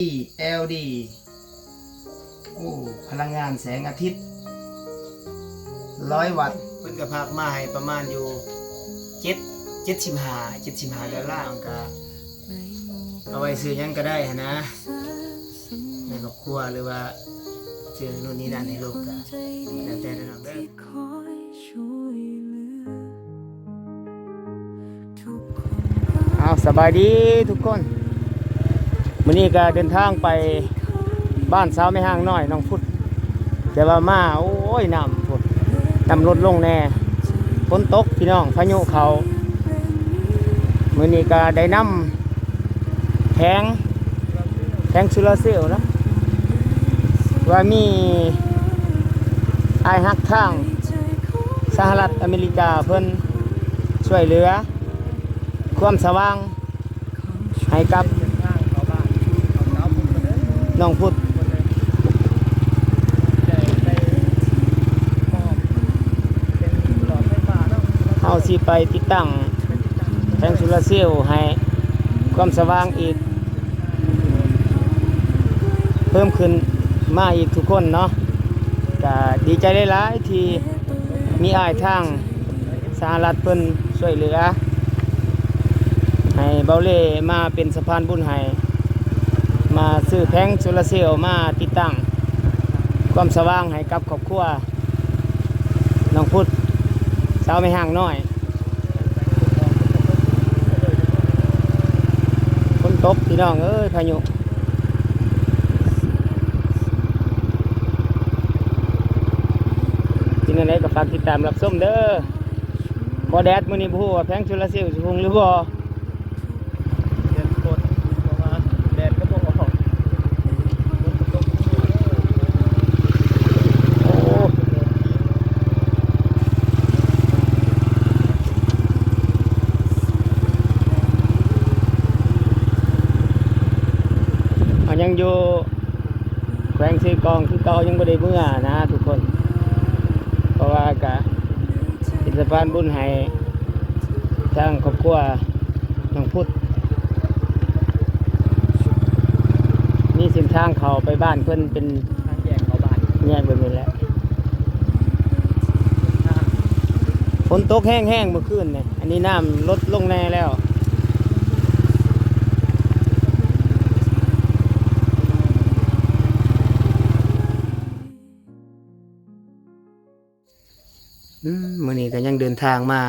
ແອລດີ ໂອ້ ພະລັງງານແສງອາທິດ ຮ້ອຍວັດ ເພິ່ນກໍພາກມາໃຫ້ປະມານຢູ່ເຈັດ ເຈັດສິບຫ້າ ເຈັດສິບຫ້າດອນລາ ມັນກໍເອົາໄວ້ຊື້ຫຍັງກໍໄດ້ຫັ້ນນະ ໃນຄອບຄົວ ຫຼືວ່າຊື້ໂນ່ນນີ້ນັ້ນໃຫ້ລູກ ກໍແລ້ວແຕ່ເດີນ້ອງເດີ. ອ້າວ ສະບາຍດີທຸກຄົນ ມື້ນີ້ກໍເດີນທາງໄປບ້ານສາວແມ່ຮ້າງນ້ອຍ ນ້ອງພຸດ ແຕ່ວ່າມາ ໂອ້ຍ ນ້ຳພຸ້ນ ນ້ຳລົດລົງແດ່ ຝົນຕົກພີ່ນ້ອງ ພາຍຸເຂົ້າ ມື້ນີ້ກໍໄດ້ນຳ ແຜງ ແຜງໂຊລາເຊວນະ ວ່າມີອ້າຍຮັກທາງສະຫະລັດອາເມລິກາເພິ່ນຊ່ວຍເຫຼືອຄວາມສະຫວ່າງໃຫ້ກັບນ້ອງພຸດ ເຮົາຊິໄປຕິດຕັ້ງ ແຜງໂຊລາເຊວໃຫ້ຄວາມສະຫວ່າງອີກ ເພີ່ມຂຶ້ນມາອີກທຸກຄົນເນາະ ກະດີໃຈຫຼາຍໆ ທີ່ມີອ້າຍທາງສະຫະລັດເພິ່ນຊ່ວຍເຫຼືອ ໃຫ້ເບົາເລ່ມາເປັນສະພານບຸນໃຫ້ ມາຊື້ແຜງໂຊລາເຊວມາຕິດຕັ້ງຄວາມສະຫວ່າງໃຫ້ກັບຄອບຄົວ ນ້ອງພຸດ ສາວແມ່ຮ້າງນ້ອຍ ຝົນຕົກພີ່ນ້ອງເອີຍ ພາຍຸ ເປັນຈັ່ງໃດກໍຝາກຕິດຕາມຮັບຊົມເດີ ບໍ່ແດດມື້ນີ້ບໍ່ຮູ້ວ່າແຜງໂຊລາເຊວຊິຮຸ່ງຫຼືບໍ່. ເດືອນກົດ ເພາະວ່າແດດກໍບໍ່ອອກ ຝົນກໍຕົກ ໂອ້ ເຮົາຍັງຢູ່ແຂວງເຊກອງຄືເກົ່າ ຍັງບໍ່ໄດ້ເມືອນະທຸກຄົນ ເພາະວ່າກະເປັນສະພານບຸນໃຫ້ ທາງຄອບຄົວນ້ອງພຸດ ມີເສັ້ນທາງເຂົ້າໄປບ້ານເພິ່ນເປັນທາງແຍກເຂົ້າບ້ານ ແຍກແບບນີ້ແຫຼະ ຝົນຕົກແຮງໆ ເມື່ອຄືນນີ້ ອັນນີ້ນ້ຳລົດລົງແດ່ແລ້ວ. ອືມ ມື້ນີ້ກໍຍັງເດີນທາງມາ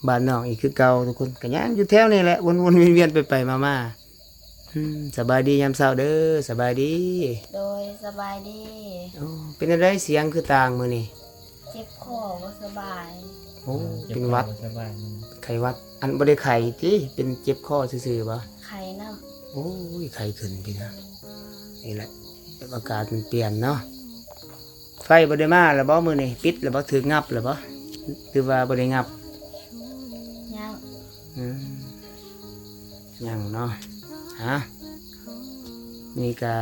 ບ້ານນ້ອງອີກຄືເກົ່າທຸກຄົນ ກໍຍັງຢູ່ແຖວນີ້ແຫຼະ ວົນໆວຽນໆໄປໆມາໆ. ອືມ ສະບາຍດີຍາມເຊົ້າເດີ ສະບາຍດີ. ໂດຍ ສະບາຍດີ. ໂອ້ ເປັນຈັ່ງໃດສຽງຄືຕ່າງມື້ນີ້? ເຈັບຄໍບໍ່ສະບາຍ. ໂອ້ ເຈັບ ເປັນຫວັດ ບໍ່ສະບາຍ ໄຂ້ຫວັດ ອັນບໍ່ໄດ້ໄຂ້ຕິ ເປັນເຈັບຄໍຊື່ໆບໍ່? ໄຂ້ນຳ. ໂອ້ຍ ໄຂ້ຂຶ້ນພີ່ນ້ອງ ນີ້ແຫຼະ ແບບອາກາດມັນປ່ຽນເນາະ. ໄຟບໍ່ໄດ້ມາແລ້ວບໍ່ມື້ນີ້? ປິດແລ້ວບໍ່? ຖືກງັບແລ້ວບໍ່? ຫຼືວ່າບໍ່ໄດ້ງັບ? ຍັງ. ອືມ ຍັງເນາະ. ຫາ ນີ້ກະ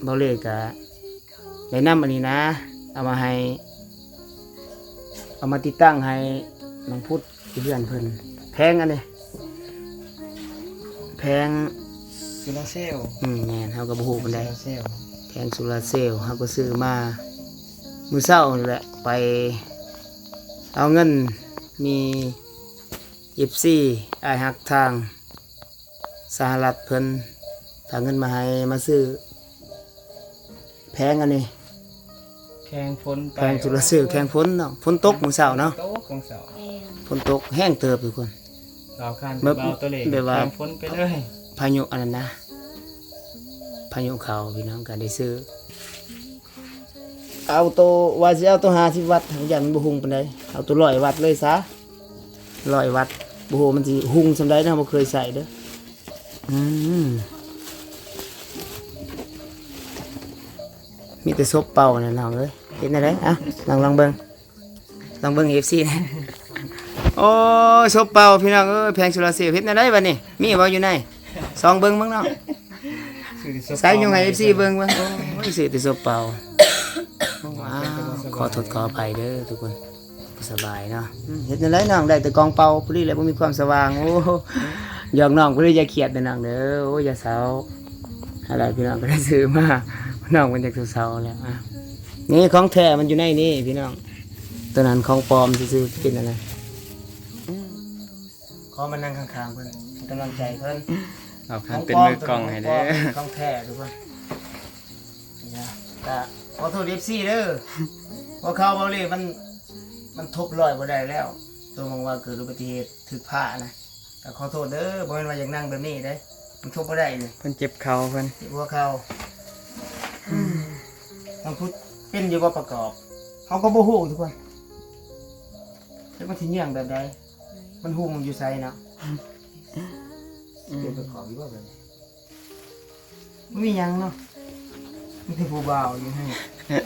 ເບົາເລ່ກະໄດ້ນຳອັນນີ້ນະ ເອົາມາໃຫ້ ເອົາມາຕິດຕັ້ງໃຫ້ນ້ອງພຸດ ຢູ່ເຮືອນເພິ່ນ ແຜງອັນນີ້ ແຜງໂຊລາເຊວ. ອືມ ແມ່ນ ເຮົາກໍບໍ່ຮູ້ປານໃດ ໂຊລາເຊວ ແຜງໂຊລາເຊວ ເຮົາກໍຊື້ມາມື້ເຊົ້ານີ້ແຫຼະ ໄປເອົາເງິນ ມີເອັຟຊີ ອ້າຍຮັກທາງ ສະຫະລັດເພິ່ນຝາກເງິນມາໃຫ້ ມາຊື້ແຜງອັນນີ້ ແຂ່ງຝົນໄປ ແຜງໂຊລາເຊວ ໂອ້ຍ ແຂ່ງຝົນເນາະ ຝົນຕົກມື້ເຊົ້າເນາະ ຝົນຕົກມື້ເຊົ້າ ແມ່ນ ຝົນຕົກແຮງເຕີບທຸກຄົນ ເອົາຄັນ ແບບ ເບົາຕົວເລກ ແບບວ່າ ແຂ່ງຝົນໄປເລີຍ ພາຍຸອັນນັ້ນນະ ພາຍຸເຂົ້າ ພີ່ນ້ອງກໍໄດ້ຊື້ ເອົາໂຕ ວ່າຊິເອົາໂຕຫ້າສິບວັດ ຢ້ານມັນບໍ່ຮຸ່ງປານໃດ ເອົາໂຕຮ້ອຍວັດເລີຍຊະ ຮ້ອຍວັດ ບໍ່ຮູ້ມັນຊິຮຸ່ງສ່ຳໃດເນາະ ບໍ່ເຄີຍໃຊ້ເດີ້. ອືມ ມີແຕ່ສົບເປົ່າແຫຼະນ້ອງເອີຍ ເຮັດແນວໃດ? ອ່ະ ລອງ ລອງເບິ່ງ ລອງເບິ່ງເອັຟຊີ ໂອ້ຍ ສົບເປົ່າພີ່ນ້ອງເອີຍ ແຜງໂຊລາເຊວ ເຮັດແນວໃດບັດນີ້? ມີບໍ່ຢູ່ໃນ? ສ່ອງເບິ່ງເບິ່ງເນາະ ໃສ່ຍົງໃຫ້ເອັຟຊີເບິ່ງເບິ່ງ ໂອ້ຍ ຊື້ແຕ່ສົບເປົ່າ ວ້າວ ຂໍໂທດຂໍອະໄພເດີ້ທຸກຄົນ ບໍ່ສະບາຍເນາະ. ອືມ ເຮັດແນວໃດນ້ອງ ໄດ້ແຕ່ກອງເປົ່າ ຜູ້ນີ້ແຫຼະບໍ່ມີຄວາມສະຫວ່າງ. ໂອ້ ຢອກນ້ອງຜູ້ນີ້ ຢ່າຄຽດເດີ້ນ້ອງເດີ້ ໂອ້ ຢ່າເສົ້າ. ຫັ້ນແຫຼະພີ່ນ້ອງ ກໍໄດ້ຊື້ມາ ນ້ອງເພິ່ນຢາກເຊົາໆແລ້ວ. ອ່ະ ນີ້ຂອງແທ້ມັນຢູ່ໃນນີ້ພີ່ນ້ອງ ຕົວນັ້ນຂອງປອມຊື່ໆ ເປັນອັນນັ້ນ. ຂໍມານັ່ງຂ້າງໆເພິ່ນ ໃຫ້ກຳລັງໃຈເພິ່ນ. ເອົາ ຂອງ ເປັນມືກ້ອງໃຫ້ເດີ ຂອງແທ້ທຸກຄົນ. ກະຂໍໂທດເອັຟຊີເດີ ຫົວເຂົ່າເບົາເລ່ມັນ ມັນທົບລອຍບໍ່ໄດ້ແລ້ວ ຕົວມອງວ່າເກີດອຸບັດຕິເຫດຖືກພ້ານະ. ກະຂໍໂທດເດີ ບໍ່ແມ່ນວ່າຢາກນັ່ງແບບນີ້ເດ້ ມັນທົບບໍ່ໄດ້ນີ້. ເພິ່ນເຈັບເຂົ່າເພິ່ນ ເຈັບຫົວເຂົ່າ. ອືມ ມັນຜູ້ເປັນຢູ່ບໍ່ປະກອບ ເຮົາກໍບໍ່ຮູ້ທຸກຄົນ ຈັກມັນຊິຍ່າງແບບໃດ ມັນຫຸ່ມຢູ່ໃສເນາະ. ອືມ ເປັນປະກອບຢູ່ບໍ່ແບບນີ້? ບໍ່ມີຫຍັງເນາະ ມີແຕ່ຜູ້ບ່າວຢູ່ໃຫ້ ແຕ່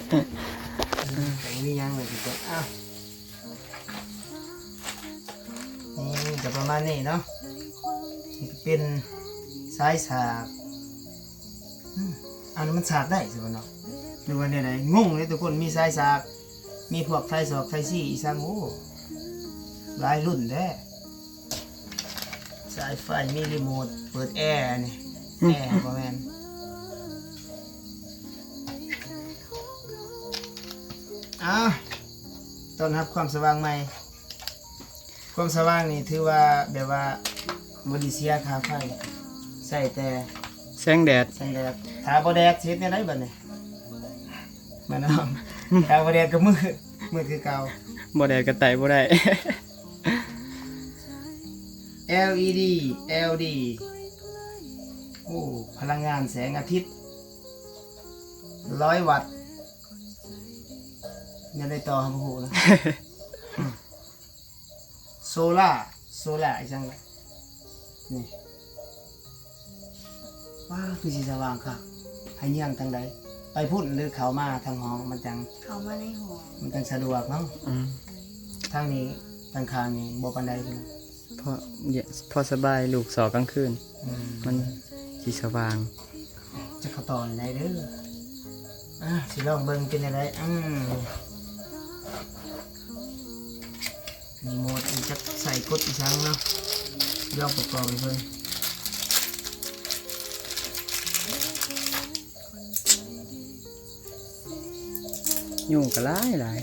ບໍ່ມີຫຍັງເລີຍ. ອ້າວ ນີ້ກໍປະມານນີ້ເນາະ ນີ້ກໍເປັນສາຍສາກ. ອືມ ອັນນີ້ມັນສາກໄດ້ຊິບໍ່ເນາະ ຫຼືວ່າແນວໃດ? ງົງເດ້ທຸກຄົນ ມີສາຍສາກ ມີພວກໄຟສອກໄຟຊີອີ່ສັງ ໂອ້ ຫຼາຍລຸ້ນແທ້. ສາຍໄຟ ມີຣີໂມດເປີດແອນີ້ ອືມ ແອບໍ່ແມ່ນ. ອ້າວ ຕ້ອນຮັບຄວາມສະຫວ່າງໃໝ່. ຄວາມສະຫວ່າງນີ້ຖືວ່າແບບວ່າບໍ່ໄດ້ເສຍຄ່າໄຟ ໃຊ້ແຕ່ແສງແດດ ແສງແດດ. ຖ້າບໍ່ແດດຊິເຮັດແນວໃດບັດນີ້ ມານ້ອງ? ຖ້າບໍ່ແດດກໍມືດ ມືດຄືເກົ່າ ບໍ່ແດດກໍໄຕ້ບໍ່ໄດ້. ແອລອີດີ ແອລອີດີ ໂອ້ ພະລັງງານແສງອາທິດ ຮ້ອຍວັດ ແນວໃດຕໍ່ ເຮົາບໍ່ຮູ້ນະ. ໂຊລາ ໂຊລາອີ່ຫຍັງນີ້ ວ້າ ຄືຊິສະຫວ່າງຄັກ. ໃຫ້ຍ່າງທາງໃດ? ໄປພຸ້ນ ຫຼືເຂົ້າມາທາງຫ້ອງ ມັນຈັ່ງ ເຂົ້າມາໃນຫ້ອງ ມັນຈັ່ງສະດວກເນາະ. ອືມ ທາງນີ້ ທາງຂ້າງນີ້ບໍ່ປານໃດ ພໍ ພໍສະບາຍ ລູກສອກກາງຄືນ. ອືມ ມັນຊິສະຫວ່າງ. ຈັກເຂົ້າຕໍ່ໄດ້ເດີ. ອ່າ ຊິລອງເບິ່ງເປັນແນວໃດ. ອືມ ຣີໂມດ ຈັກໃສ່ກົດອີ່ຫຍັງເນາະ ລອງປະກອບໃຫ້ເບິ່ງ. ຍຸງກໍຫຼາຍ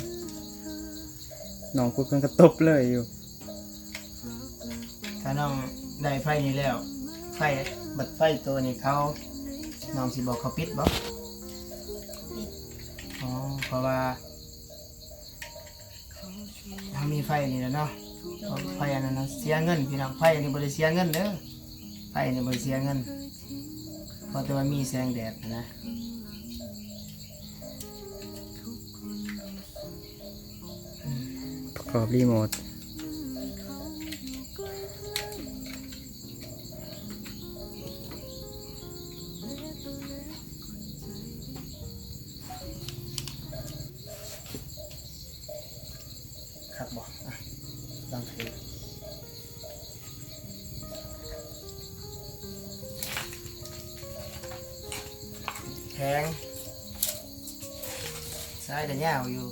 ໆ ນ້ອງກົດເພິ່ນກໍຕົບເລີຍຢູ່. ຖ້ານ້ອງໄດ້ໄຟນີ້ແລ້ວ ໄຟ ບັດໄຟໂຕນີ້ເຂົາ ນ້ອງຊິບອກເຂົາປິດບໍ່? ປິດ. ອໍ ເພາະວ່າເຮົາມີໄຟນີ້ແຫຼະເນາະ. ເພາະໄຟອັນນັ້ນນະເສຍເງິນພີ່ນ້ອງ ໄຟອັນນີ້ບໍ່ໄດ້ເສຍເງິນເດີ ໄຟອັນນີ້ບໍ່ໄດ້ເສຍເງິນ ເພາະແຕ່ວ່າມີແສງແດດຫັ້ນນະ. ປະກອບຣີໂມດ. ຄັກບໍ່? ອ່ະ ລອງຖື. ແຂງ ສາຍກະຍາວຢູ່.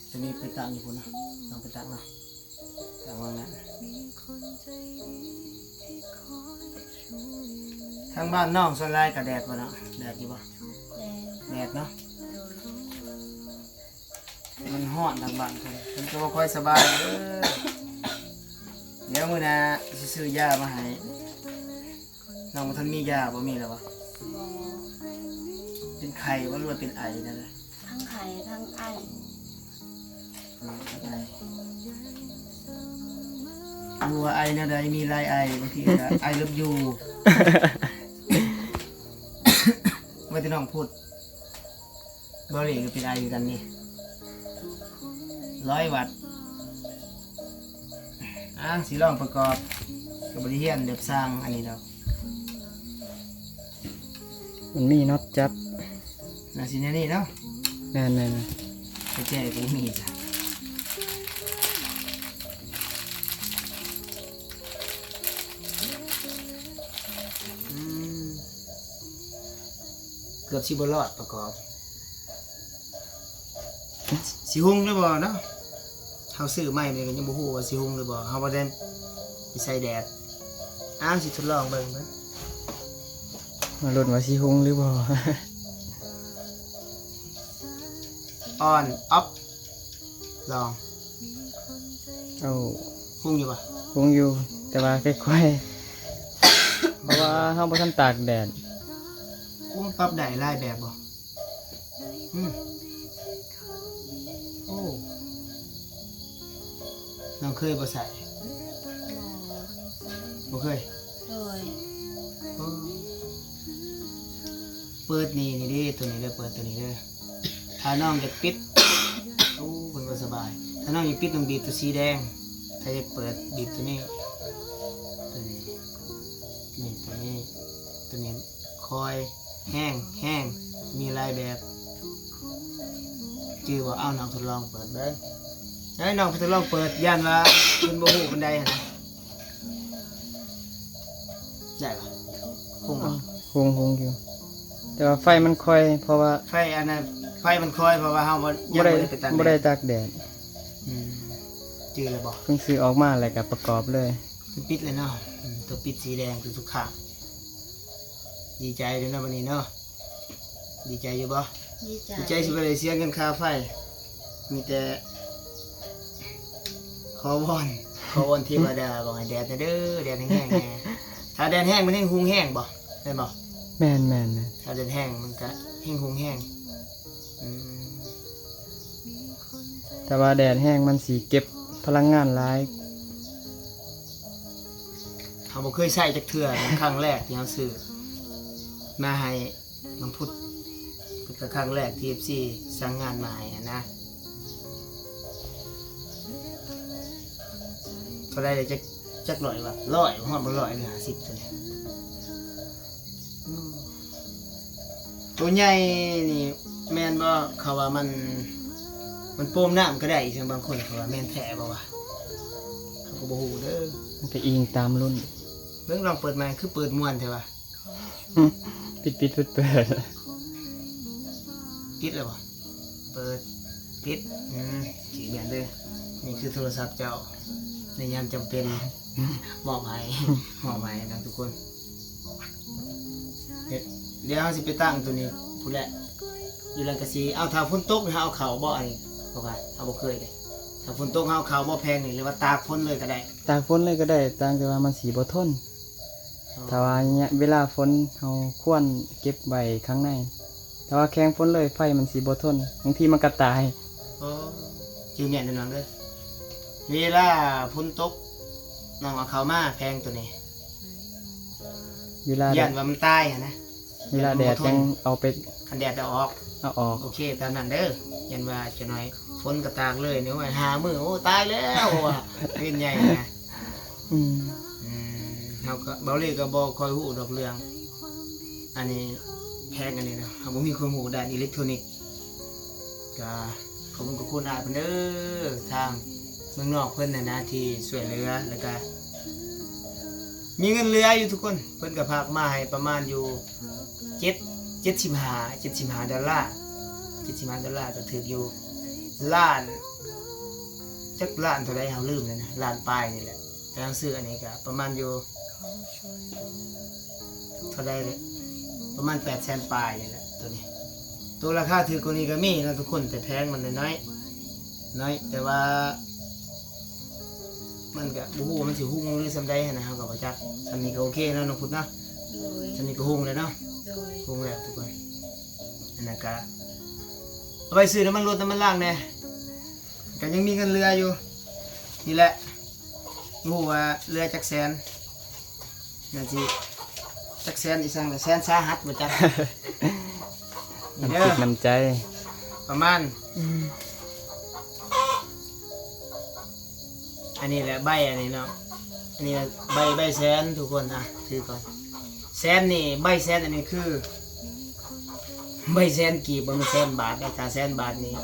ໂຕນີ້ໄປຕັ້ງຢູ່ພຸ້ນເນາະ ຕ້ອງໄປຕັ້ງເນາະ ຕັ້ງວາງນັ້ນ. ທາງບ້ານນ້ອງສ່ວນຫຼາຍກະແດດບໍ່ເນາະ? ແດດຢູ່ບໍ່? ແດດ ແດດເນາະ. ໂດຍ. ມັນຮ້ອນທາງບ້ານເພິ່ນ ເພິ່ນກໍບໍ່ຄ່ອຍສະບາຍເດີ. ດຽວມື້ໜ້າຊິຊື້ຢາມາໃຫ້. ນ້ອງບໍ່ທັນມີຢາບໍ່? ມີແລ້ວບໍ່? ບໍ່. ເປັນໄຂ້ບໍ່ ຫຼືວ່າເປັນໄອແນວໃດ? ທັງໄຂ້ທັງໄອ. ອືມ ທັງໄອ. ບໍ່ວ່າໄອແນວໃດ ມີຫຼາຍໄອ ບາງທີກໍ I love you ວ່າແຕ່ນ້ອງພຸດ. ເບົາຫຼີກໍເປັນໄອຄືກັນນີ້ ຮ້ອຍວັດ. ອ່າ ຊິລອງປະກອບ ກໍບໍ່ໄດ້ຮຽນແບບຊ່າງອັນນີ້ດອກ. ມັນມີນັອດຈັບ ໜ້າຊິແນວນີ້ເນາະ. ແມ່ນໆໆ. ປະແຈກໍບໍ່ມີຈ້ະ. ອືມ ເກືອບຊິບໍ່ລອດປະກອບ. ຊິຮຸ່ງຫຼືບໍ່ເນາະ? ເຮົາຊື້ໃໝ່ນີ້ກໍຍັງບໍ່ຮູ້ວ່າຊິຮຸ່ງຫຼືບໍ່ ເຮົາບໍ່ໄດ້ໄປໃສ່ແດດ. ອ້າວ ຊິທົດລອງເບິ່ງເບິ່ງ. ມາລຸ້ນວ່າຊິຮຸ່ງຫຼືບໍ່. On off ລອງ. ເອົາ ຮຸ່ງຢູ່ບໍ່? ຮຸ່ງຢູ່ ແຕ່ວ່າຄ່ອຍໆ ເພາະວ່າເຮົາບໍ່ທັນຕາກແດດ. ໂອ້ ມັນປັບໄດ້ຫຼາຍແບບບໍ່? ອືມ ໂອ້ ນ້ອງເຄີຍບໍ່ໃສ່? ບໍ່ເຄີຍ. ໂດຍ. ໂອ້ ເປີດນີ້ ນີ້ເດ້ ໂຕນີ້ເດີ ເປີດໂຕນີ້ເດີ. ຖ້ານ້ອງຢາກປິດ ໂອ້ ເພິ່ນບໍ່ສະບາຍ. ຖ້ານ້ອງຢາກປິດ ຕ້ອງບີບໂຕສີແດງ. ຖ້າຢາກເປີດ ບີບໂຕນີ້ ໂຕນີ້ ນີ້ ໂຕນີ້ ໂຕນີ້ ຄ່ອຍ ແຮງ ແຮງ ມີຫຼາຍແບບ. ຈື່ບໍ່? ເອົາ ນ້ອງທົດລອງເປີດເບິ່ງ. ໃຫ້ນ້ອງທົດລອງເປີດ ຢ້ານວ່າເພິ່ນບໍ່ຮູ້ປານໃດຫັ້ນນະ. ໄດ້ບໍ່? ຮຸ່ງບໍ່? ຮຸ່ງ ຮຸ່ງຢູ່ ແຕ່ວ່າໄຟມັນຄ່ອຍ ເພາະວ່າ ໄຟອັນນັ້ນ ໄຟມັນຄ່ອຍ ເພາະວ່າເຮົາບໍ່ ຍັງບໍ່ໄດ້ ບໍ່ໄດ້ໄປຕາກແດດ ບໍ່ໄດ້ຕາກແດດ. ອືມ ຈື່ແລ້ວບໍ່? ເພິ່ງຊື້ອອກມາ ແລ້ວກໍປະກອບເລີຍ. ມັນປິດແລ້ວເນາະ. ອືມ ໂຕປິດສີແດງຄືສຸຂະ. ດີໃຈເດີເນາະ ບັດນີ້ເນາະ. ດີໃຈຢູ່ບໍ່? ດີໃຈ. ດີໃຈຊິບໍ່ໄດ້ເສຍເງິນຄ່າໄຟ. ມີແຕ່ຂໍວອນ ຂໍວອນເທວະດາ ບອກໃຫ້ແດດແດ່ເດີ ແດດແຮງໆແດ່. ຖ້າແດດແຮງມັນແຮງຮຸ່ງແຮງບໍ່? ແມ່ນບໍ່? ແມ່ນໆໆ. ຖ້າແດດແຮງມັນກະແຮງຮຸ່ງແຮງ. ອືມ ແຕ່ວ່າແດດແຮງມັນຊິເກັບພະລັງງານຫຼາຍ. ເຮົາບໍ່ເຄີຍໃຊ້ຈັກເທື່ອ ເປັນຄັ້ງແລກທີ່ເຮົາຊື້ມາໃຫ້ນ້ອງພຸດ. ເປັນກະຄັ້ງແລກທີ່ເອັຟຊີສັ່ງງານມາໃຫ້ຫັ້ນນະ. ເທົ່າໃດລະ? ຈັກ ຈັກຮ້ອຍວະ? ຮ້ອຍ ຮອດບໍ່ຮ້ອຍ ຫຼື ຫ້າສິບ ໂຕນີ້. ໂຕໃຫຍ່ນີ້ແມ່ນບໍ່? ເຂົາວ່າມັນ ມັນໂປມນ້ຳກໍໄດ້ ຈັ່ງບາງຄົນເຂົາວ່າແມ່ນແທ້ບໍ່ວະ? ເຮົາກໍບໍ່ຮູ້ເດີ ມັນກໍອີງຕາມລຸ້ນ. ເບິ່ງ ລອງເປີດໃໝ່ ຄືເປີດມ່ວນແທ້ວະ. ປິດໆ ເປີດໆ ປິດແລ້ວບໍ່? ເປີດ ປິດ. ອືມ ຈີແມ່ນເດີ. ນີ້ຄືໂທລະສັບເຈົ້າ ໃນຍາມຈຳເປັນ ມອບໃຫ້ ມອບໃຫ້ນະທຸກຄົນ. ດຽວເຮົາຊິໄປຕັ້ງໂຕນີ້ພຸ້ນແຫຼະ ຢູ່ແລ້ວກະຊິ ເອົາ ຖ້າຝົນຕົກເຮົາເອົາເຂົ້າບໍ່? ອັນນີ້ ເພາະວ່າເຮົາບໍ່ເຄີຍເດ້. ຖ້າຝົນຕົກເຮົາເອົາເຂົ້າບໍ່ແຜງນີ້ ຫຼືວ່າຕາກຝົນເລີຍກະໄດ້? ຕາກຝົນເລີຍກະໄດ້ ຕ່າງແຕ່ວ່າມັນຊິບໍ່ທົນ. ອໍ ຖ້າວ່າເວລາຝົນເຮົາຄວນເກັບໄວ້ຂ້າງໃນ ຖ້າວ່າແຂງຝົນເລີຍໄຟມັນຊິບໍ່ທົນ ບາງທີມັນກະຕາຍ. ອໍ ຈື່ແມ່ນເດີນ້ອງເດີ. ເວລາຝົນຕົກ ນ້ອງເອົາເຂົ້າມາແຜງໂຕນີ້ ເວລາ ຢ້ານວ່າມັນຕາຍຫັ້ນນະ. ເວລາແດດຍັງເອົາໄປ ຄັນແດດເອົາອອກ ເອົາອອກ. ໂອເຄ ຕາມນັ້ນເດີ. ຢ້ານວ່າຈັກໜ້ອຍຝົນກະຕາກເລີຍນີ້ ໂອ້ຍ ຫ້າມື້ ໂອ້ ຕາຍແລ້ວວ່າ ເປັນໃຫຍ່ນະ. ອືມ ອືມ ເຮົາກໍ ເບົາເລ່ກໍບໍ່ຄ່ອຍຮູ້ດອກເລື່ອງອັນນີ້ ແຜງອັນນີ້ເນາະ ເຮົາບໍ່ມີຄວາມຮູ້ດ້ານອີເລັກໂທຣນິກ. ກະຂອບຄຸນຂອບຄຸນອ້າຍເພິ່ນເດີ ທາງເມືອງນອກເພິ່ນຫັ້ນນະ ທີ່ຊ່ວຍເຫຼືອ ແລ້ວກະມີເງິນເຫຼືອຢູ່ທຸກຄົນ. ເພິ່ນກະຝາກມາໃຫ້ປະມານຢູ່ເຈັດ ເຈັດສິບຫ້າ ເຈັດສິບຫ້າດອນລາ ເຈັດສິບຫ້າດອນລາ ກະຖືກຢູ່ລ້ານ ຈັກລ້ານເທົ່າໃດເຮົາລືມແລ້ວນະ ລ້ານປາຍນີ້ແຫຼະ. ແຕ່ເຮົາຊື້ອັນນີ້ກະປະມານຢູ່ ເທົ່າໃດເດ ປະມານແປດແສນປາຍນີ້ແຫຼະ ໂຕນີ້. ໂຕລາຄາຖືກກວ່ານີ້ກໍມີເນາະທຸກຄົນ ແຕ່ແຜງມັນນ້ອຍໆ ນ້ອຍ ແຕ່ວ່າມັນກໍບໍ່ຮູ້ວ່າມັນຊິຮຸ່ງຫຼືສ່ຳໃດຫັ້ນນະ ເຮົາກໍບໍ່ຈັກ. ສ່ຳນີ້ກໍໂອເຄເນາະ ນ້ອງພຸດເນາະ. ໂດຍ. ສ່ຳນີ້ກໍຮຸ່ງແລ້ວເນາະ. ໂດຍ. ຮຸ່ງແລ້ວທຸກຄົນ. ອັນນັ້ນກໍເອົາໄປຊື້ນ້ຳມັນລົດ ນ້ຳມັນລາງແດ່. ກໍຍັງມີເງິນເຫຼືອຢູ່ນີ້ແຫຼະ. ບໍ່ຮູ້ວ່າເຫຼືອຈັກແສນ ໜ້າຊິຈັກແສນອີ່ສັງລະ ແສນສາຫັດບໍ່ຈັກ. ນ້ຳຈິດນ້ຳໃຈ ນີ້ເດີ ປະມານ ອືມ ອັນນີ້ແຫຼະໃບອັນນີ້ເນາະ. ອັນນີ້ລະໃບ ໃບແສນທຸກຄົນ. ອ່ະ ຖືກ່ອນ ແສນນີ້ ໃບແສນອັນນີ້ຄື ໃບແສນກີບ ບໍ່ແມ່ນແສນບາດເດ້. ຖ້າແສນບາດນີ້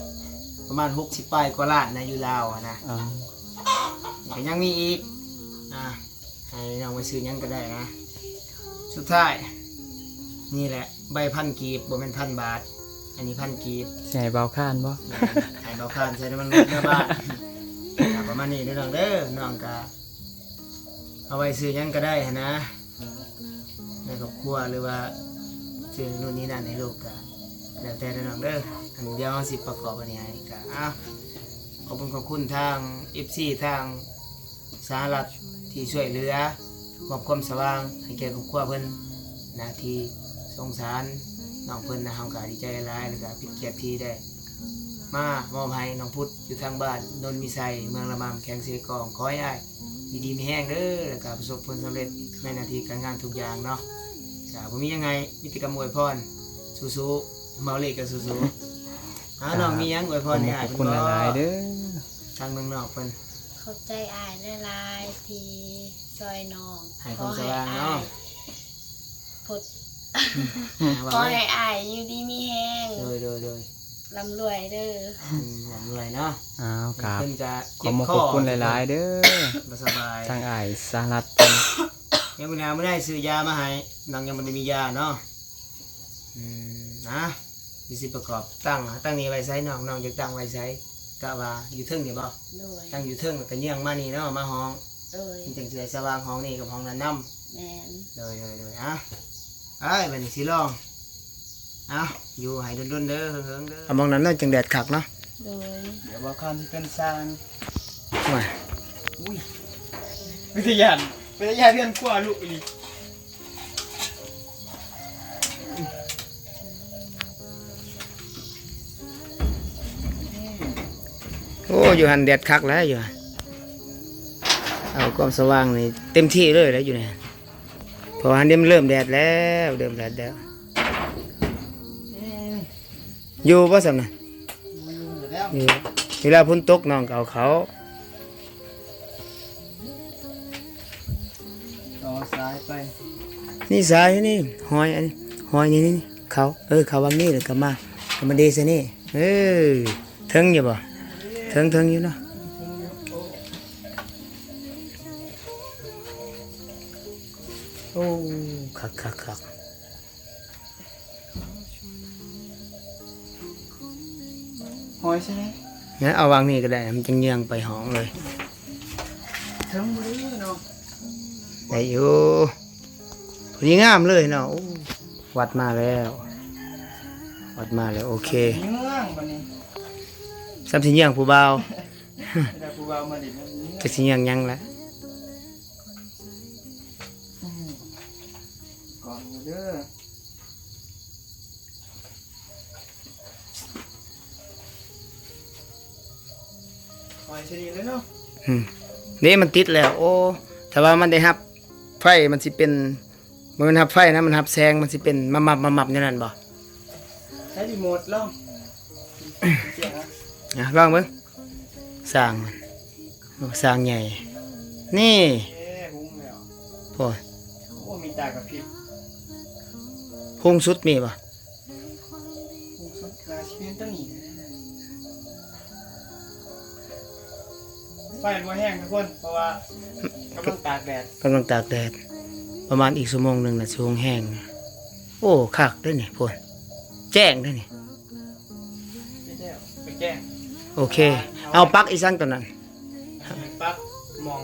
ປະມານຫົກສິບປາຍກວ່າລ້ານນະ ຢູ່ລາວຫັ້ນນະ. ອືມ ກໍຍັງມີອີກ. ອ່າ ໃຫ້ນ້ອງໄປຊື້ຫຍັງກໍໄດ້ນະ. ສຸດທ້າຍນີ້ແຫຼະ ໃບພັນກີບ ບໍ່ແມ່ນພັນບາດ. ອັນນີ້ພັນກີບ. ຊິໃຫ້ບ່າວຄານບໍ່? ແມ່ນ ໃຫ້ບ່າວຄານໃສ່ນ້ຳມັນລົດເມືອບ້ານ. ກໍປະມານນີ້ເດີນ້ອງເດີ. ນ້ອງກໍເອົາໄວ້ຊື້ຫຍັງກໍໄດ້ຫັ້ນນະ ໃນຄອບຄົວ ຫຼືວ່າ ເຊິ່ງໂນ່ນນີ້ນັ້ນໃນໂລກກະແລ້ວແຕ່ເດີນ້ອງເດີ. ອັນດຽວເຮົາຊິປະກອບອັນນີ້ໃຫ້ ກະ ອ່າ ຂອບຄຸນ ຂອບຄຸນທາງເອັຟຊີທາງສະຫະລັດທີ່ຊ່ວຍເຫຼືອ ມອບຄວາມສະຫວ່າງໃຫ້ແກ່ຄອບຄົວເພິ່ນນະ ທີ່ສົງສານນ້ອງເພິ່ນນະ. ເຮົາກະດີໃຈຫຼາຍ ແລ້ວກະເປັນກຽດທີ່ໄດ້ມາມອບໃຫ້ນ້ອງພຸດຢູ່ທາງບ້ານໂນນມີໄຊ ເມືອງລະມາມ ແຂວງເຊກອງ. ຂໍໃຫ້ອ້າຍຢູ່ດີມີແຮງເດີ ແລ້ວກະປະສົບຜົນສຳເລັດໃນໜ້າທີ່ການງານທຸກຢ່າງເນາະ. ກະບໍ່ມີຫຍັງໃຫ້ ມີແຕ່ຄຳອວຍພອນ ສູ້ໆ ເມົາເລກກະສູ້ໆ. ເອົາ ນ້ອງມີຫຍັງອວຍພອນໃຫ້ອ້າຍເພິ່ນບໍ່? ຂອບຄຸນຫຼາຍໆເດີ ທາງເມືອງນອກເພິ່ນ. ຂອບໃຈອ້າຍຫຼາຍໆທີ່ຊ່ອຍນ້ອງ. ໃຫ້ຄວາມສະຫວ່າງເນາະ. ຂໍໃຫ້ອ້າຍພົດ ອືມ ຂໍໃຫ້ອ້າຍຢູ່ດີມີແຮງ. ໂດຍໆໆ ລ່ຳລວຍເດີ. ອືມ ລ່ຳລວຍເນາະ. ອ້າວ ກາບ ເພິ່ນກະ ຂອບຄຸນຫຼາຍໆເດີ ບໍ່ສະບາຍ ທາງອ້າຍສະຫະລັດເພິ່ນ. ຍັງມື້ໜ້າມື້ໃດຊື້ຢາມາໃຫ້ ນ້ອງຍັງບໍ່ໄດ້ມີຢາເນາະ. ອືມ ອ່າ ຊິປະກອບຕັ້ງ ຕັ້ງນີ້ໄວ້ໃສນ້ອງ? ນ້ອງຢາກຕັ້ງໄວ້ໃສ? ກະວ່າຢູ່ເທິງນີ້ບໍ່? ໂດຍ ຕັ້ງຢູ່ເທິງ ແລ້ວກະເຍືອງມານີ້ເນາະ ມາຫ້ອງ. ໂດຍ ມັນຈັ່ງຊິໄດ້ສະຫວ່າງຫ້ອງນີ້ກັບຫ້ອງນັ້ນນຳ. ແມ່ນ ໂດຍໆໆ. ອ່າ ເອີຍ ບາດນີ້ຊິລອງ ອ່າ ຢູ່ໃຫ້ດົນໆເດີ ເຫິງໆເດີ. ເອົາໝ່ອງນັ້ນເນາະ ຈັ່ງແດດຄັກເນາະ. ໂດຍ ດຽວບໍ່ຄຳຊິເປັນຊ່າງ. ໂອ້ຍ ອຸ້ຍ ເປັນຕາຢ້ານ ເປັນຕາຢ້ານເຮືອນຄົວລຸອີ່ຫຼີ. ໂອ້ ຢູ່ຫັ້ນແດດຄັກຫຼາຍຢູ່ ເອົາຄວາມສະຫວ່າງນີ້ເຕັມທີ່ເລີຍແຫຼະຢູ່ນີ້ ເພາະວ່າຫັ້ນເລີ່ມແດດແລ້ວ ເລີ່ມແດດແລ້ວ. ຢູ່ບໍ່ຊັ້ນນະ? ຢູ່ ເວລາຝົນຕົກນ້ອງກໍເອົາເຂົ້າ ຕໍ່ສາຍໄປ. ນີ້ສາຍນີ້ ຫ້ອຍອັນນີ້ ຫ້ອຍນີ້ ນີ້ ນີ້ ເຂົ້າ ເອີ ເຂົ້າວັງນີ້ ແລ້ວກໍມາ ແລ້ວມາເດໃສ່ນີ້. ເອີ ເຖິງຢູ່ບໍ່? ເຖິງ ເຖິງຢູ່ເນາະ. ໂອ້ ຄັກໆໆ. ຫ້ອຍໃສ່ນີ້ ເອົາວາງນີ້ກໍໄດ້ ມັນຈັ່ງເຍືອງໄປຫ້ອງເລີຍ. ເຖິງບໍ່ໄດ້ເນາະ. ໄດ້ຢູ່ ພໍດີງາມເລີຍເນາະ. ໂອ້ ວັດມາແລ້ວ ວັດມາແລ້ວ. ໂອເຄ ເຍືອງບັດນີ້ ສ່ຳຊິເຍືອງຜູ້ບ່າວ ແຕ່ຜູ້ບ່າວມາຫຼິ້ນ ຈັກຊິເຍືອງຫຍັງລະ. ອືມ ກ່ອນເດີ ໄຟຊະດີເລີຍເນາະ. ອືມ ນີ້ມັນຕິດແລ້ວ. ໂອ້ ຖ້າວ່າມັນໄດ້ຮັບໄຟ ມັນຊິເປັນ ບໍ່ແມ່ນຮັບໄຟນະ ມັນຮັບແສງ ມັນຊິເປັນມັບໆໆ ແນວນັ້ນບໍ່? ໃຊ້ຣີໂມດລອງ ເສຍງນະ ອ່ະ ລອງເບິ່ງ. ສ້າງ ສ້າງໃຫຍ່ ນີ້ ເອີ ຮຸ່ງແລ້ວ ໂອ້ຍ ໂອ້ ມີຕາກະພິບ. ຮຸ່ງສຸດມີບໍ່? ຮຸ່ງສຸດໜ້າຊິເປັນຕົວນີ້. ໄຟບໍ່ແຮງທຸກຄົນ ເພາະວ່າກຳລັງຕາກແດດ ກຳລັງຕາກແດດ ປະມານອີກຊົ່ວໂມງໜຶ່ງນະ ຊິຮຸ່ງແຮງ. ໂອ້ ຄັກເດ້ນີ້ ໂພດ ແຈ້ງເດ້ນີ້. ໄປແຈ້ງ ໂອເຄ ເອົາປັກອີ່ສັງຕົວນັ້ນ ປັກໝ່ອງ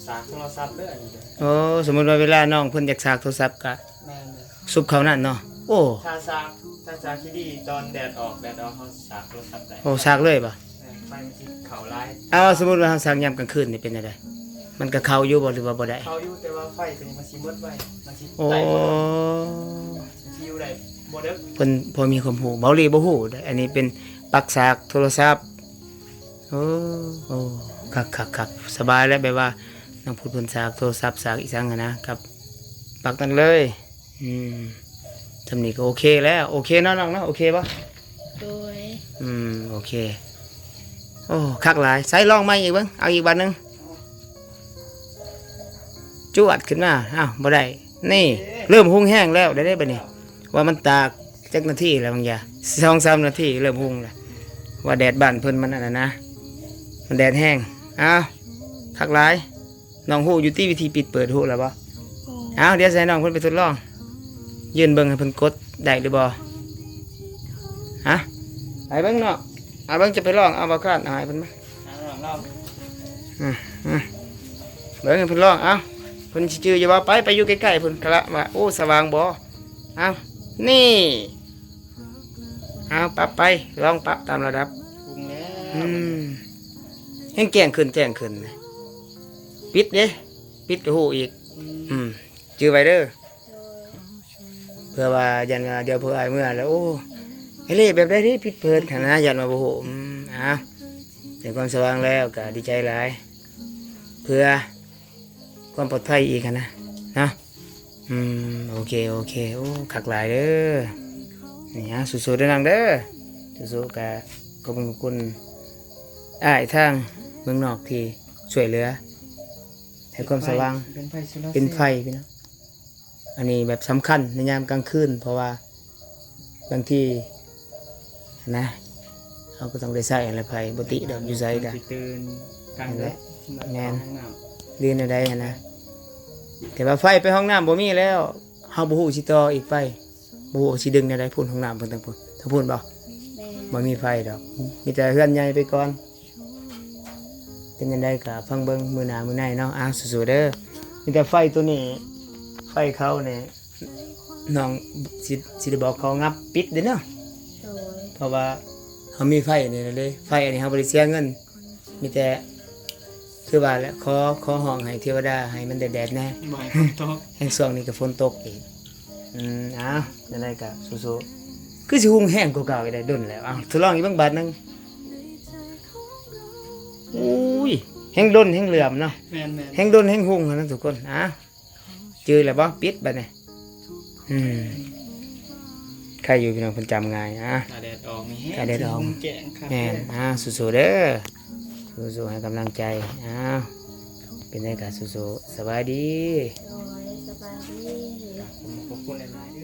ສາກໂທລະສັບເດີ. ໂອ້ ສົມມຸດວ່າເວລານ້ອງເພິ່ນຢາກສາກໂທລະສັບກະ ແມ່ນ ຊຸບເຂົ້ານັ້ນເນາະ. ໂອ້ ຖ້າສາກ ຖ້າສາກທີ່ດີຕອນແດດອອກ ແດດອອກເຮົາສາກໂທລະສັບໄດ້. ໂອ້ ສາກເລີຍບໍ່? ແມ່ນ ໄຟມັນຊິເຂົ້າຫຼາຍ. ເອົາ ສົມມຸດວ່າເຮົາສາກຍາມກາງຄືນນີ້ເປັນຈັ່ງໃດ? ມັນກະເຂົ້າຢູ່ບໍ່ ຫຼືວ່າບໍ່ໄດ້? ເຂົ້າຢູ່ ແຕ່ວ່າໄຟຕົວນີ້ມັນຊິໝົດໄວ ມັນຊິ ໂອ້ ໄດ້ບໍ່ ມັນຊິຢູ່ໄດ້ບໍ່ເດິກ. ເພິ່ນພໍມີຄວາມຮູ້ ເບົາຫຼີບໍ່ຮູ້ເດ້. ອັນນີ້ເປັນປັກສາກໂທລະສັບ. ໂອ້ ໂອ້ ຄັກໆໆ ສະບາຍແລ້ວ ແບບວ່ານ້ອງພຸດເພິ່ນສາກໂທລະສັບ ສາກອີ່ສັງຫັ້ນນະ ກັບປັກນັ້ນເລີຍ. ອືມ ຊ່ຳນີ້ກໍໂອເຄແລ້ວ. ໂອເຄເນາະນ້ອງເນາະ ໂອເຄບໍ່? ໂດຍ ອືມ ໂອເຄ. ໂອ້ ຄັກຫຼາຍ. ໃສ່ລອງໃໝ່ອີກເບິ່ງ ເອົາອີກບາດໜຶ່ງ ຈວດຂຶ້ນມາ. ອ້າວ ບໍ່ໄດ້. ນີ້ ເລີ່ມຮຸ່ງແຮງແລ້ວ ໄດ້ເດ້ບັດນີ້ ວ່າມັນຕາກຈັກນາທີແລ້ວບາງຢ່າ ສອງສາມນາທີເລີ່ມຮຸ່ງແລ້ວ. ວ່າແດດບ້ານເພິ່ນມັນອັນນັ້ນນະ ມັນແດດແຮງ. ອ້າວ ຄັກຫຼາຍ. ນ້ອງຮູ້ຢູ່ຕິ ວິທີປິດເປີດ ຮູ້ແລ້ວບໍ່? ໂອ້ ອ້າວ ດຽວຊິໃຫ້ນ້ອງເພິ່ນໄປທົດລອງ ຢືນເບິ່ງໃຫ້ເພິ່ນກົດໄດ້ຫຼືບໍ່. ຮະ ໄປເບິ່ງເນາະ. ເອົາເບິ່ງ ຈະໄປລອງ ເອົາບໍ່ຄາດ ເອົາໃຫ້ເພິ່ນມາ ອ່າ ລອງ ອືມ ເບິ່ງໃຫ້ເພິ່ນລອງ. ເອົາ ເພິ່ນຊິຈື່ຢູ່ບໍ່? ໄປ ໄປຢູ່ໃກ້ໆພຸ້ນ ກະລະວ່າ ໂອ້ ສະຫວ່າງບໍ່? ເອົາ ນີ້ ເອົາປັບໄປ ລອງປັບຕາມລະດັບ ປຸງແລ້ວ ອືມ ແຮງແຈ້ງຂຶ້ນ ແຈ້ງຂຶ້ນ ປິດເດ້ ປິດກໍຮູ້ອີກ ອືມ ຈື່ໄວ້ເດີ ເພື່ອວ່າຢ້ານວ່າດຽວຜູ້ອ້າຍເມືອແລ້ວ ໂອ້ ເອເລ່ ແບບໃດເດ້ ຜິດເພີດຫັ້ນນະ ຢ້ານວ່າບໍ່ຮູ້ ອືມ ເອົາ ໄດ້ຄວາມສະຫວ່າງແລ້ວກໍດີໃຈຫຼາຍ ເພື່ອຄວາມປອດໄພອີກຫັ້ນນະ ເນາະ ອືມ ໂອເຄ ໂອເຄ ໂອ້ ຄັກຫຼາຍເດີ ນີ້ ເອົາ ສູ້ໆເດີນ້ອງເດີ ສູ້ໆ ກະຂອບຄຸນຂອບຄຸນອ້າຍທາງເມືອງນອກທີ່ຊ່ວຍເຫຼືອ ໃຫ້ຄວາມສະຫວ່າງ ເປັນໄຟ ເປັນໄຟໂຊລາເຊວ ພີ່ນ້ອງ ອັນນີ້ແບບສຳຄັນໃນຍາມກາງຄືນ ເພາະວ່າບາງທີຫັ້ນນະ ເຮົາກໍຕ້ອງໄດ້ໃຊ້ຫັ້ນແຫຼະ ໄຟບໍ່ຕິດອກ ຢູ່ໃສກໍ ມັນຊິຕື່ນກາງເດິກ ແມ່ນ ຫຼືແນວໃດຫັ້ນນະ ແຕ່ວ່າໄຟໄປຫ້ອງນ້ຳບໍ່ມີແລ້ວ ເຮົາບໍ່ຮູ້ຊິຕໍ່ອີກໄປ ບໍ່ຮູ້ຊິດຶງແນວໃດ ພຸ້ນຫ້ອງນ້ຳເພິ່ນທາງພຸ້ນ ທາງພຸ້ນບໍ່? ແມ່ນ ບໍ່ມີໄຟດອກ ມີແຕ່ເຮືອນໃຫຍ່ໄປກ່ອນ ເປັນຈັ່ງໃດກໍຟັງເບິ່ງມື້ໜ້າມື້ໃນເນາະ ອ້າວ ສູ້ໆເດີ ມີແຕ່ໄຟໂຕນີ້ ໄຟເຂົານີ້ ນ້ອງຊິ ຊິໄດ້ບອກເຂົາງັບປິດເດ້ເນາະ ໂດຍ ເພາະວ່າເຮົາມີໄຟນີ້ແຫຼະເດ້ ໄຟອັນນີ້ເຮົາບໍ່ໄດ້ເສຍເງິນ ມີແຕ່ ຄືວ່າແຫຼະ ຂໍ ຂໍຮ້ອງໃຫ້ເທວະດາໃຫ້ມັນແດດໆແດ່ ບໍ່ໃຫ້ຝົນຕົກ ແຮ່ງຊ່ວງນີ້ກໍຝົນຕົກອີກ ອືມ ເອົາ ຈັ່ງໃດກໍສູ້ໆ ຄືຊິຮຸ່ງແຮງກວ່າເກົ່າອີກໄດ໋ ດົນແລ້ວ ເອົາ ທົດລອງອີກເບິ່ງບາດໜຶ່ງ ໂອ້ຍ ແຮ່ງດົນແຮ່ງເຫຼື້ອມເນາະ ແມ່ນໆ ແຮ່ງດົນແຮ່ງຮຸ່ງຫັ້ນນະທຸກຄົນ ເອົາ ຈື່ແລ້ວບໍ່? ປິດບາດນີ້ ອືມ ໃຄຢູ່ພີ່ນ້ອງ ເພິ່ນຈຳງ່າຍ ອາ ຖ້າແດດອອກນີ້ແຮງ ຖ້າແດດອອກ ຊິຮຸ່ງແຈ້ງຄັກ ແມ່ນ ແທ້ ອາ ສູ້ໆເດີ ສູ້ໆ ໃຫ້ກຳລັງໃຈ ອາ ເປັນໃດກໍສູ້ໆ ສະບາຍດີ ໂດຍ ສະບາຍດີ ຂອບຄຸນຫຼາຍໆເດີ